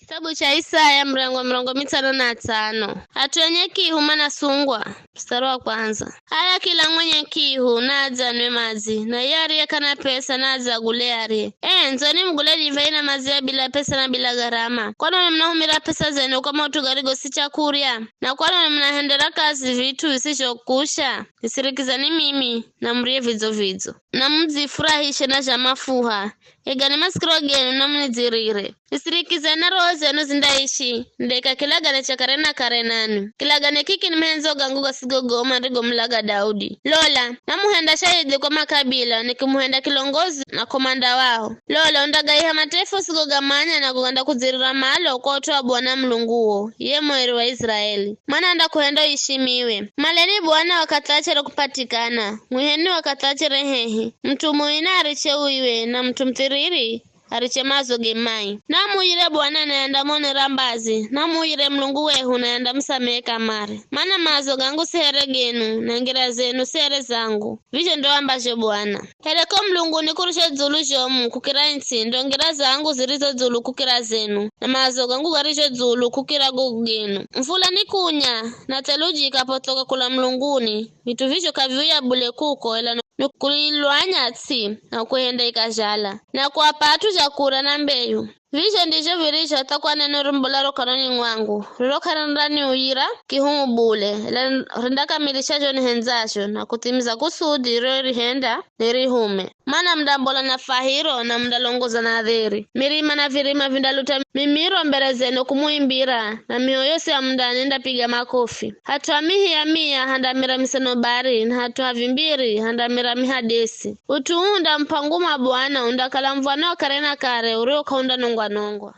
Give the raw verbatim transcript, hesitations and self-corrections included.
Kitabu cha Isaya, mrengo mirongo mitsano na tsano. At'u enye kihu manasungwa. Mstari wa kwanza. Haya, kila mwenye kihu nadze anwe madzi, na iye ariye k'ana pesa nadze agule arye. Ee, ndzoni mugule divai na maziya bila pesa na bila gharama. Kwanoni munahumira pesa zenu kwa maut'u garigo si chakurya? Na kwanoni munahendera kazi vit'u visizhokusha? Nisirikizani mimi, na murye vidzo-vidzo, na mudzifurahishe na zha mafuha. Egani masikiro genu na munidzirire. Nisirikizani na roho zenu zindaishi, ndaika kilagane cha kare na kare nanwi. Kilagane kiki ni mahendzo gangu gasigogoma nirigomulaga Daudi. Lola, namuhenda shahidhi kwa makabila, nikimuhenda kilongozi na komanda wao. Lola, undagaiha mataifa usigogamanya na kugenda kudzirira malo kwa ut'u wa Bwana Mulunguo, ye Mweri wa Israeli. Mana andakuhenda uishimiwe. Maleni Bwana wakathi achere kupatikana, mwiheni wakathi achere hehi. Mut'u mui naariche uiwe, na mut'u muthiriri ariche maazo ge mai. Namuuyire Bwana naye andamonera mbazi, namuuyire Mulungu wehu naye andamusamehe kamare. Mana maazo gangu si here genu, na ngira zenu si here zangu. Vizho ndo ambazho Bwana. Here ko mulunguni kurizho dzulu zhomu kukira its'i, ndo ngira zangu zirizo dzulu kukira zenu, na maazo gangu garizho dzulu kukira go genu. Mvula nikunya, na theluji ikapothoka kula mulunguni, vit'u vizho k'aviuya bule kuko, ela ni kulilwanya ts'i na kuhenda ikazhala, na kuap'a at'u zhakurya na mbeyu. Vizho ndizho virizho hatha kwa neno rimbolaro kanwani mwangu, riro k'arindaniuyira kihumu bule, ela rindakamilisha zho nihendzazho, na kuthimiza kusudi ririhenda nirihume. Mana mundambola na fwahiro, na mundalongoza na dheri. Mirima na virima vindaluta mimiro mbere zenu kumuimbira, na miho yosi ya mundani indapiga makofi. Hat'u ha mihi ya mia handamira misenobari, na hat'u ha vimbiri handamira mihadesi. Ut'u uu undamup'a nguma Bwana, undakala muv̱ano wa kare na kare, uriwo k'aundanongwa-nongwa.